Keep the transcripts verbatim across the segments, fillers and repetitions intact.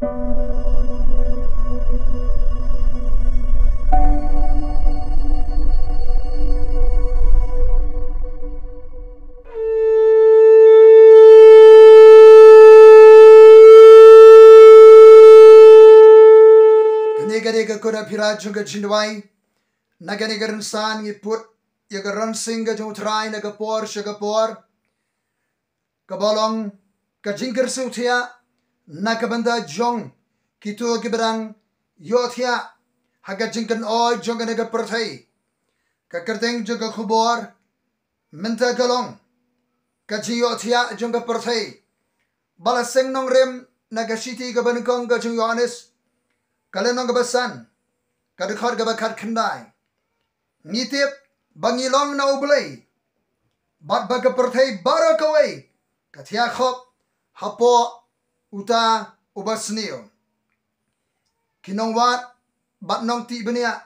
Kane ka dei ka kut ha phi rajong ka jingduwai. Na kane ka rynsan ngi put ïa ka rynsan ka jong U Trai na ka por sha ka por. Kaba long ka jingkyrsiew thiah na ka bynta jong kito kiba dang ïohthiah ha ka jingkynoi jong kane ka pyrthei. Ka kyrteng jong ka khubor mynta ka long ka jingïohthiah jong ka pyrthei. Ba la seng nongrim na ka shithi kaba nyngkong ka jong u Ïoannis, ka lynnong kaba san, ka dkhot kaba khatkhyndai. Ngi tip ba ngi long na U Blei, bad ba ka pyrthei baroh kawei ka thiah khop hapoh uta uba sniew. Ki nongwad bad nongtih bniah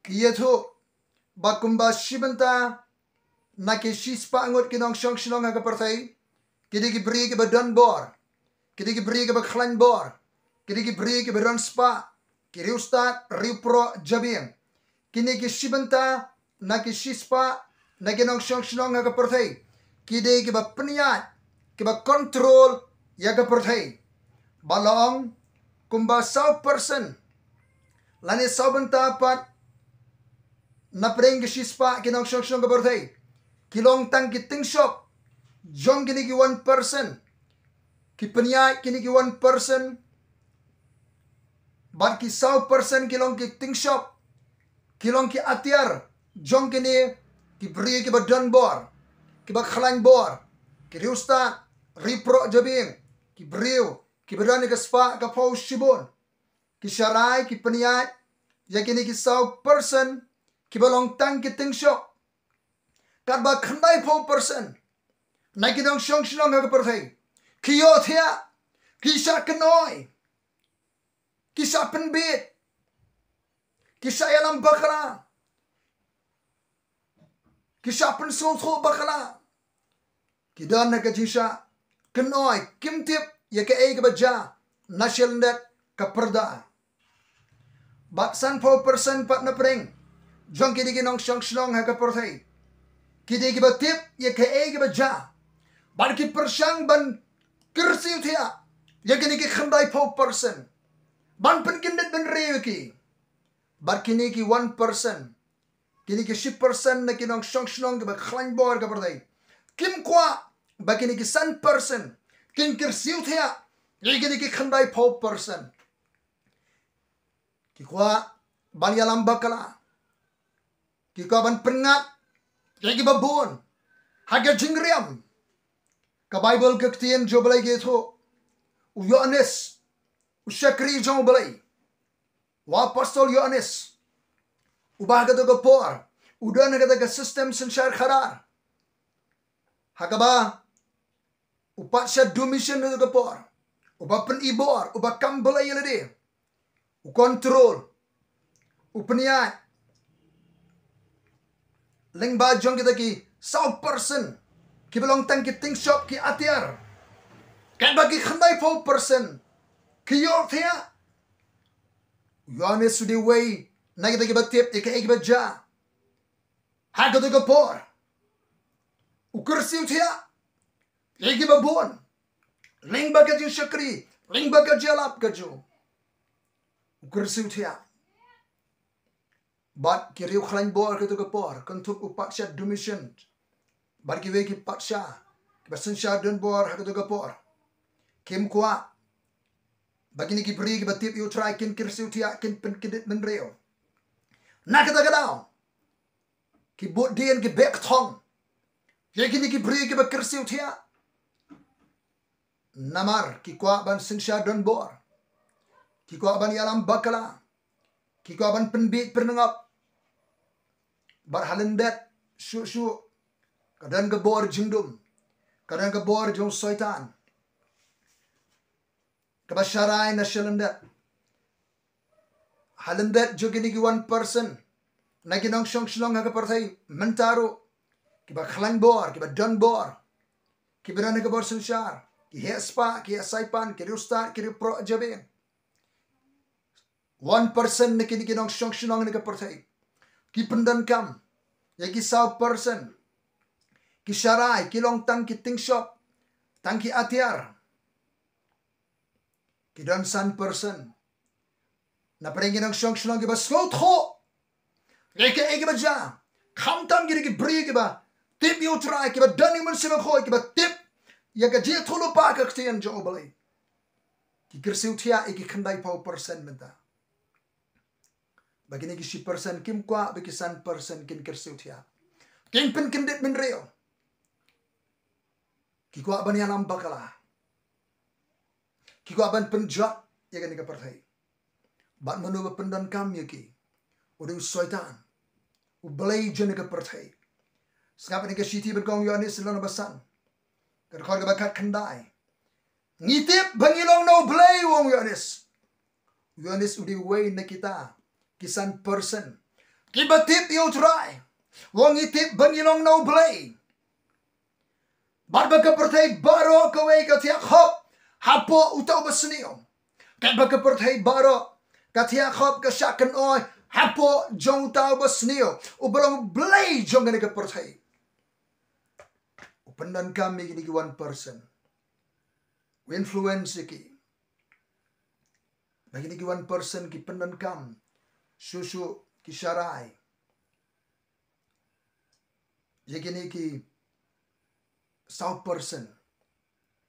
ki ïathuh ba kumba shi bynta na ki shispah ngut ki nongshong shnong ha ka pyrthei ki dei ki briew kiba don bor, ki dei ki briew kiba khlaiñ bor, ki dei ki briew kiba don spah, ki riewstad, riewproh jabieng. Kine ki shi bynta na ki shispah na ki nongshong shnong ha ka pyrthei ki dei kiba pynïaid, kiba kontrol ïa ka pyrthei. Ba la ong kumba saw percent lane saw bynta pat na pdeng ki shispah ki nongshong shnong ka pyrthei ki long tang ki tyngshop jong kine ki one percent. Ki pynïaid kine ki one percent. Bad ki saw percent ki long ki tyngshop, ki long ki atiar jong kine ki briew kiba don bor, kiba khlaiñ bor, ki riewstad, riewproh jabieng, ki briew kiba don ïa ka spah ka phew shibun. Ki sharai, ki pynïaid ïa kine ki saw percent kiba long tang ki tyngshop. Katba khyndaiphew percent na ki nongshong shnong ha ka pyrthei ki ïohthiah, ki shah kynoi, ki shah pynbit, ki shah ïalam bakla, ki shah pynsngewthuh bakla. Ki don ha ka jingshah kynoi, kim tip ïa kaei kaba jia na shalyndet ka pyrda. Bad sanphew percent pat na pdeng jong kine ki nongshong shnong ha ka pyrthei ki dei kiba tip ïa kaei kaba jia, bad ki pyrshang ban kyrsiew thiah ïa kine ki khyndaiphew percent, ban pynkyndit bynriew ïa ki. Bad kine ki one percent, kine ki shi percent na ki nongshong shnong kiba khlaiñ bor ka pyrthei, kim kwah ba kine ki san percent kin kyrsiew thiah ïa kine ki khyndaiphew percent. Ki kwah ban ïalam bakla, ki kwah ban pynngat ïa kiba bun ha ka jingriam. Ka Baibl, ka ktien jong U Blei, ka ïathuh, u Ïoannis, u shakri jong U Blei, u apostol Ïoannis, uba ha kato ka por u don ha kata ka system synshar khadar, ha kaba u pat shah Domitian ha kato ka por, uba pynibor, uba kam blei ïa lade, u kontrol, u pynïaid lyngba jong kita ki saw percent kiba long tang ki tyngshop, ki atiar. Katba ki khyndaiphew percent ki ïohthiah. U Ïoannis u dei uwei na kita kiba tip ïa kaei kaba jia ha kato ka por. U kyrsiew thiah ïa kiba bun lyngba ka jingshakri, lyngba ka jingïalap ka jong u. U kyrsiew thiah. Bad ki riew khlaiñ bor kato ka por, kynthup u patsha Domitian bad kiwei ki patsha kiba synshar donbor ha kato ka por, kim kwah ba kine ki briew kiba tip ïa U Trai kin kyrsiew thiah, kin pynkyndit bynriew. Na kata ka daw ki bud dien, ki beh kthong ïa kine ki briew kiba kyrsiew thiah. Namar ki kwah ban synshar donbor, ki kwah ban ïalam bakla, ki kwah ban pynbieit pyrnangap. Bad ha lyndet shuh shuh ka don ka bor jingdum, ka don ka bor jong u Soitan kaba sharai na shalyndet. Ha lyndet jong kine ki one percent na ki nongshong shnong ha ka pyrthei mynta ruh, kiba khlaiñ bor, kiba donbor, kiba don ha ka bor synshar, ki heh spah, ki heh saipan, ki riewstad, ki riewproh jabieng, One percent na kine ki nongshong shnong na ka pyrthei ki pyndonkam ïa ki saw percent. Ki sharai, ki long tang ki ting shop, tang ki atiar. Ki don san percent na pyrshah ki nongshong shnong kiba sngewthuh ïa kaei kaba jia, khamtam kine ki briew kiba tip ïa U Trai, kiba don ïa U Mynsiem Bakhuid, kiba tip ïa ka jingïathuhlypa ka ktien jong U Blei. Ki kyrsiew thiah ïa ki khyndai phew percent mynta. Ba kine ki shi percent kim kwah ba ki san percent kin kyrsiew thiah. Kin pynkyndit bynriew. Ki kwah ban ïalam bakla. Ki kwah ban pynjot ïa kane ka pyrthei. Bad mano ba pyndonkam ïa ki? U dei u Soitan, u blei jong kane ka pyrthei. Sngap ïa kane ka shithi ba nyngkong Ïoannis lynnong ba san, ka dkhot kaba khatkhyndai. Ngi tip ba ngi long na U Blei, u ong u Ïoannis. U Ïoannis u dei uwei na kita ki san percent kiba tip ïa U Trai. U ong ngi tip ba ngi long na U Blei. Bad ba ka pyrthei baroh kawei ka thiah khop hapoh uta uba sniew. Katba ka pyrthei baroh ka thiah khop, ka shah kynoi hapoh jong uta uba sniew, uba long blei jong kane ka pyrthei. U pyndonkam ïa kine ki one percent. U influence ïa ki. Ba kine ki one percent ki pyndonkam shuh shuh, ki sharai ïa kine ki saw percent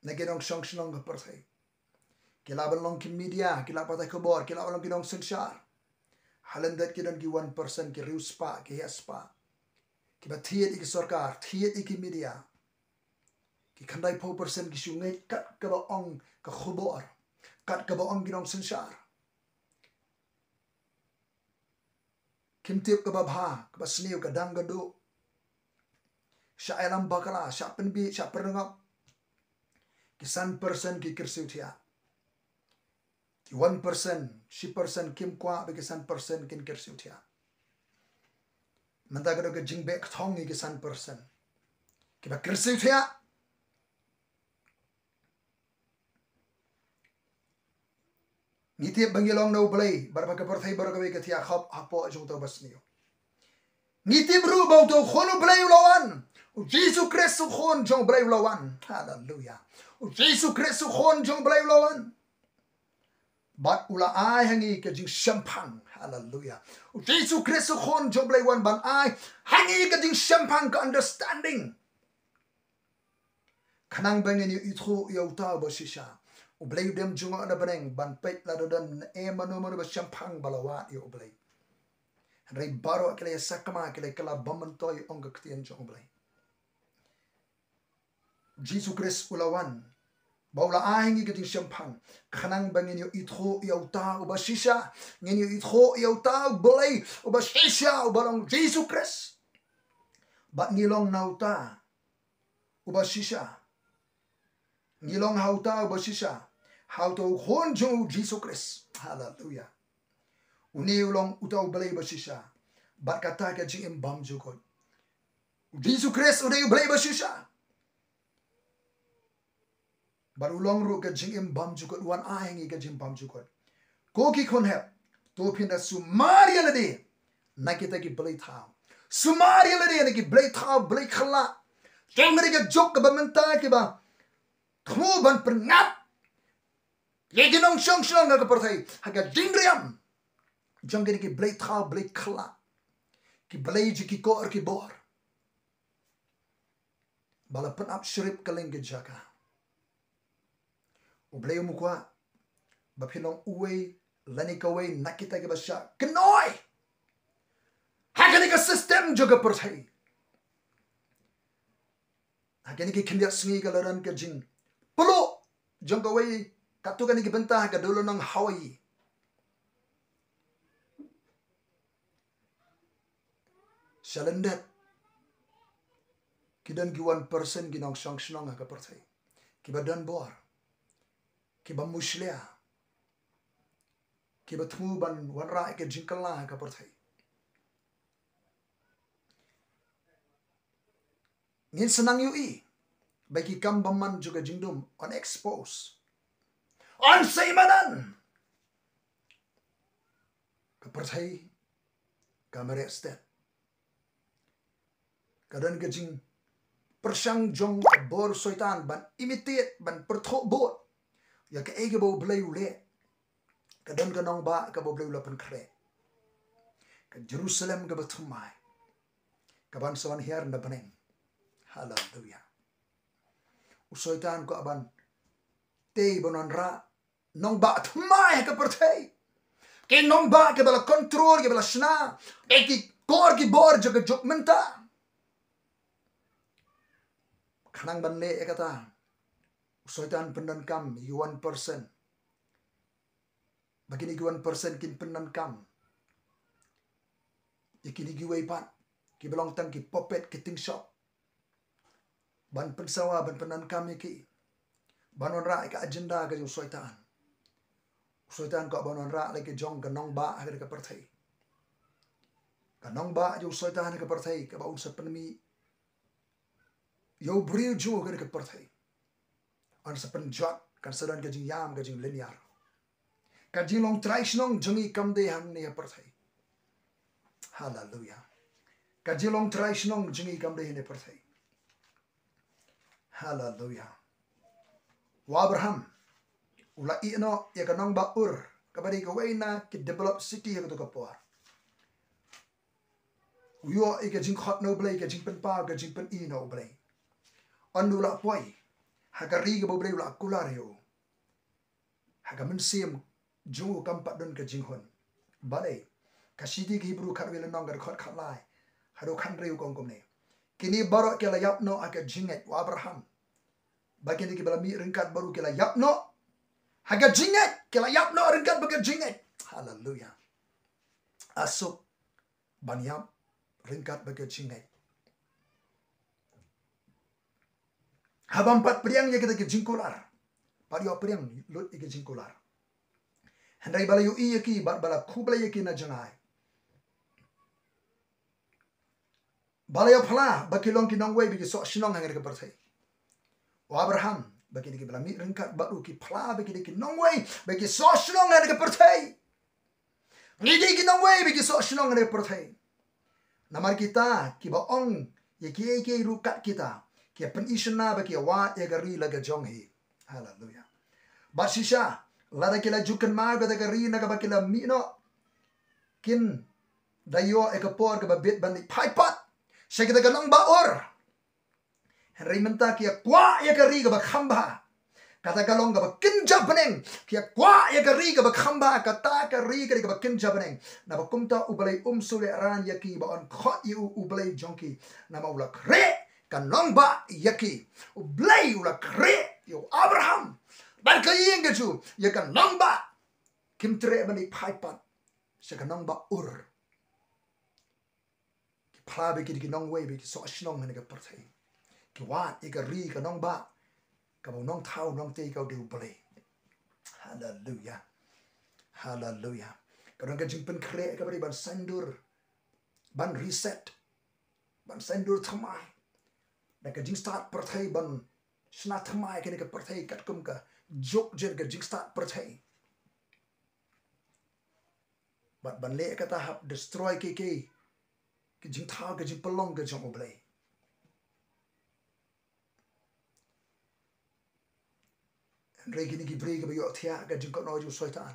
na ki nongshong shnong ka pyrthei. Ki lah ban long ki media, ki lah pathai khubor, ki lah ban long ki nongsynshar. Ha lyndet ki don ki one percent, ki riewspah, ki heh spah, kiba thied ïa ki sorkar, thied ïa ki media. Ki khyndai phew percent ki shu ngeit kat kaba ong ka khubor, kat kaba ong ki nongsynshar. Kim tip kaba bha, kaba sniew, ka dang ka duh. Shah ïalam bakla, shah pynbieit, shah pynrngop. Ki san percent ki kyrsiew thiah. Ki one percent, shi percent kim kwah ba ki san percent kin kyrsiew thiah. Mynta ka dei ka jingbeh kthong ïa ki san percent kiba kyrsiew thiah. Ngi tip ba ngi long na U Blei, bad ba ka pyrthei baroh kawei ka thiah khop hapoh jong uta uba sniew. Ngi tip ruh ba uta u Khun U Blei u la wan. U Jisu Khrist u Khun jong U Blei u la wan. Haleluya. U Jisu Khrist u Khun jong U Blei u la wan. Bad u la ai ha ngi ka jingshemphang. Haleluya. U Jisu Khrist u Khun jong U Blei u wan ban ai ha ngi ka jingshemphang, ka understanding. Khnang ba ngin ïoh ithuh ïa uta uba shisha. U Blei u dem jngoh na bneng ban peit lada don ne mano mano ba shemphang ba la wad ïa U Blei. Hynrei baroh ki la ïa sakma, ki la ïa kylla bymyntoi, ong ka ktien jong U Blei. Jisu Khrist u la wan ba u la ai ha ngi ka jingshemphang khnang ba ngin ïoh ithuh ïa uta uba shisha. Ngin ïoh ithuh ïa uta U Blei uba shisha, uba long Jisu Khrist. Bad ngi long na uta uba shisha. Ngi long ha uta uba shisha, ha uta u Khun jong U Jisu Khrist. Haleluya. Une u long uta U Blei ba shisha. Bad kata ka jingim bymjukut. U Jisu Khrist u dei U Blei ba shisha. Bad u long ruh ka jingim bymjukut, u wan ai ha ngi ka jingim bymjukut. Ko ki khun hep, to phin da sumar ïa lade na kita ki blei thaw. Sumar ïa lade na ki blei thaw, blei khyllah. Jong kane ka juk kaba mynta kiba thmu ban pyngngad ïa ki nongshong shnong ha ka pyrthei ha ka jingriam jong kine ki blei thaw, blei khyllah, ki blei jong ki kor ki bor. Ba la pynap shrip kylleng ki jaka. U Blei um kwah ba phin long uwei lane kawei na kita kiba shah kynoi ha kane ka system jong ka pyrthei. Ha kine ki khyndiat sngi ka la don ka jingpluh jong kawei katto katne ki bynta ha ka dohnud nong Hawaii. Shalyndet ki don ki one percent ki nongshong shnong ha ka pyrthei kiba don bor, kiba mushlia, kiba thmu ban wanrah ïa ka jingkylla ha ka pyrthei. Ngin sa nang ïohi ba ki kam bymman jong ka jingdum yn expose, yn sei madan. pyrthei ka mareh stet. Ka don ka jingpyrshang jong ka bor Soitan ban imitate, ban pyrthuh bud ïa kaei kaba U Blei u leh. Ka don ka nongbah kaba U Blei u la pynkhreh, ka Jerusalem kaba thymmai, kaban sa wan hiar na bneng. Haleluya. U Soitan u kwah ban tei ban wanrah nongbah thymmai ha ka pyrthei. Ki nongbah kiba la control, kiba la shna da ki kor ki bor jong ka juk mynta. Khnang ban leh ïa kata, u Soitan pyndonkam ïa ki one percent. Ba kine ki one percent kin pyndonkam ïa kine kiwei pat kiba long tang ki puppet, ki ting shop, ban pynsawa, ban pyndonkam ïa ki, ban wanrah ïa ka agenda ka jong u Soitan. U Soitan u kwah ban wanrah la ki jong ka nongbah ha kane ka pyrthei. Ka nongbah jong u Soitan ha ka pyrthei kaba un sa pynmih ïa u briew jong u ha kane ka pyrthei. Kan sa pynjot, kan sa don ka jingïam, ka jinglynñiar. Ka jinglong trai shnong jong ngi kam dei hangne ha pyrthei. Haleluya. Ka jinglong trai shnong jong ngi kam dei hangne ha pyrthei. Haleluya. U Abraham u la ïeh noh ïa ka nongbah Ur, kaba dei kawei na ki developed city ha kato ka por. U ïoh ïa ka jingkhot na U Blei, ka jingpynpaw, ka jingpyni na U Blei. Hynda u la poi ha ka ri kaba U Blei u la kular ïa u, ha ka mynsiem jong u kam pat don ka jinghun. Balei? Ka shithi ki Hebru khatwei lynnong, ka dkhot khatlai haduh khathynriew ka ong kumne: Kine baroh ki la ïap noh ha ka jingngeit, u Abraham bad kine kiba la mih ryngkat bad u ki la ïap noh ha ka jingngeit, ki la ïap noh ryngkat bad ka jingngeit. Haleluya. Asuh ban ïap ryngkat bad ka jingngeit. Haba ym pat pdiang ïa kita ki jingkular, pat ïoh pdiang lut ïa ki jingkular. Hynrei ba la ïohi ïa ki bad ba la khublei ïa ki na jngai, ba la ïoh phla ba ki long ki nongwei ba ki soh shnong ha kane ka pyrthei. U Abraham bad kine kiba la mih ryngkat bad u ki phla ba ki dei ki nongwei ba ki soh shnong ha kane ka pyrthei. Ngi dei ki nongwei ba ki soh shnong ha kane ka pyrthei. Namar kita kiba ong ïa kiei kiei ruh kat kita, ki pyni shynna ba ki wad ïa ka ri la ka jong hi. Haleluya. Bad shisha, lada ki la ju kynmaw kata ka ri na kaba ki la mih noh, kin da ïoh ïa ka por kaba bit ban leit phai pat sha kita ka nongbah Ur. Hynrei mynta ki ïa kwah ïa ka ri kaba kham bha. Kata ka long kaba kynja bneng. Ki ïa kwah ïa ka ri kaba kham bha, kata ka ri ka dei kaba kynja bneng. Naba kumta U Blei um shu lehrain ïa ki ba yn khot ïa u, U Blei jong ki. Namar u la khreh ka nongbah ïa ki. U Blei u la khreh ïa u Abraham bad ka ïing ka jong u ïa ka nongbah. Kim treh ban leit phai pat sha ka nongbah Ur. Ki phla ba ki dei ki nongwei ba ki soh shnong ha kane ka pyrthei. Ki wad ïa ka ri ka nongbah kaba u nongthaw nongtei ka u dei U Blei. Haleluya. Haleluya. Ka don ka jingpynkhreh kaba dei ban saiñdur, ban reset, ban saiñdur thymmai na ka jingstad pyrthei, ban shna thymmai kane ka pyrthei katkum ka juk jong ka jingstad pyrthei. Bad ban leh kata hap destroy kiei kiei ki jingthaw, ki jingpynlong ka jong U Blei. Hynrei kine ki briew kiba ïohthiah ka jingkynnoh jong u Soitan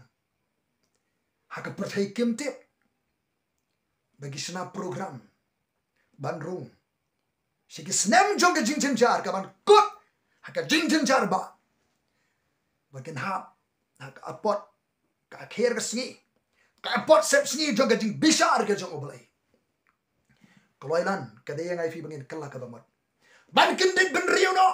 ha ka pyrthei kim tip ba ki shna program ban rung sha ki snem jong ka jingjynjar, kaban kut ha ka jingjynjar ba, ba kin hap ha ka apot, ka kher ka sngi, ka apot sepsngi jong ka jingbishar ka jong U Blei. Kloi lan, ka dei ïa ngi phi ba ngin kylla kaba mut ban kyndit bynriew noh,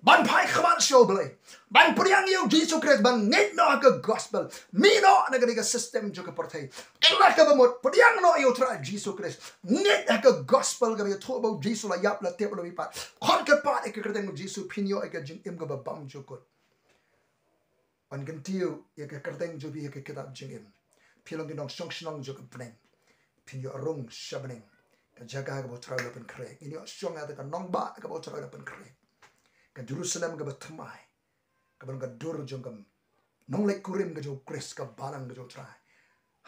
ban phai khmat sha U Blei, ban pdiang ïa U Jisu Khrist, ban ngeit noh ha ka gospel, mih noh na kane ka system jong ka pyrthei. Kylla kaba mut, pdiang noh ïa U Trai Jisu Khrist, ngeit ha ka gospel kaba ïathuh ba U Jisu la ïap, la tep, la mihpat. Khot kyrpad ïa ka kyrteng U Jisu, phin ïoh ïa ka jingim kaba bymjukut. Ban kyntiew ïa ka kyrteng jong phi ha ka kitab jingim, phi long ki nongshong shnong jong ka bneng. Phin ïoh rung sha bneng, ka jaka kaba U Trai u la pynkhreh. Ngin ïoh shong ha kata ka nongbah kaba U Trai u la pynkhreh, ka Jerusalem kaba thymmai, kaba long ka dur jong ka nongleit kurim ka jong U Khrist, ka balang ka jong U Trai.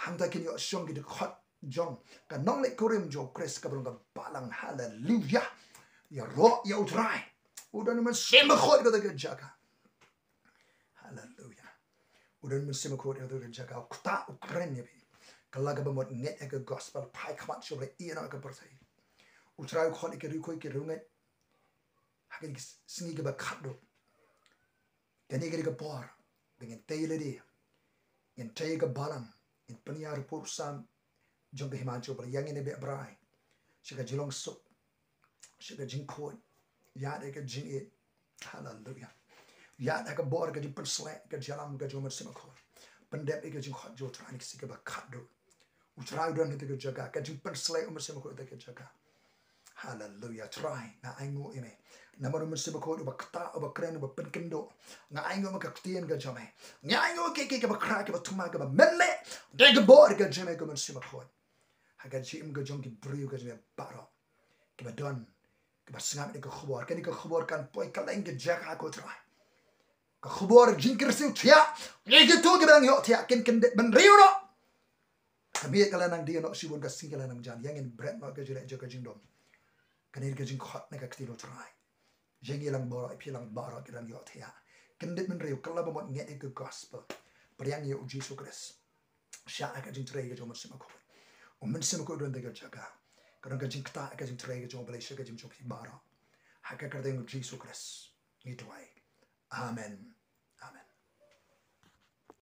Hangta kin ïoh shong ki dkhot jong ka nongleh kurim jong u Khrist kaba long ka balang. Haleluya. Ïaroh ïa u Trai. U don u Mynsiem Bakhuid ha kata ka jaka. Haleluya. U don u Mynsiem Bakhuid ha kata ka jaka. U ktah u kren ïa phi. Kylla kaba mut ngeit ïa ka gospel, phai khmat sha U Blei, ïehnoh ïa ka pyrthei. U Trai u khot ïa ki riewkhuid ki riewngeit ha kine ki sngi kiba khatduh. Kane ka dei ka por ba ngin tei lade, ngin tei ka balang, ngin pynïar u pud u sam jong ka hima jong U Blei. Ïa ngin ïa beh brai sha ka jinglong suk, sha ka jingkhuid, ïa ka jingïeit. Haleluya. Ïa ka bor, ka jingpynsleh, ka jingïalam ka jong u Mynsiem Bakhuid. Pyndep ïa ka jingkhot jong U Trai ha kine ki sngi kiba khatduh. U Trai u don ha kata ka jaka, ka jingpynsleh u Mynsiem Bakhuid ha kata ka jaka. Haleluya. Trai, nga ainguh ïa me. Namar u Mynsiem Bakhuid uba ktah, uba kren, uba pynkynduh. Nga ainguh ïa me ka ktien ka jong me. Nga ainguh ïa kiei kiei kiba khraw, kiba thma, kiba mynleh da ka bor ka jong me, ko Mynsiem Bakhuid, ha ka jingim ka jong ki briew ka jong me baroh kiba don, kiba sngap ïa ka khubor. Kane ka khubor kan poi kylleng ka jaka, ko Trai. Ka khubor jingkyrsiew thiah, ïa kito kiba dang ïohthiah kin kyndit bynriew noh. Ka miet ka la nang die noh, shibun ka sngi ka la nang jan. Ïa ngin bret noh ka jingleh jong ka jingdum. Kane ka jingkhot na ka ktien U Trai. Ïa ngi lang baroh, ïa phi lang baroh kiba dang ïohthiah. Kyndit bynriew, kylla ba mut ngeit ïa ka gospel. Pdiang ïa U Jisu Khrist sha ka jingtrei ka jong u Mynsiem Bakhuid. U Mynsiem Bakhuid u don ha kata ka jaka. Ka don ka jingktah, ka jingtrei ka jong U Blei sha ka jingim jong phi baroh. Ha ka kyrteng U Jisu Khrist ngi duwai. Amen.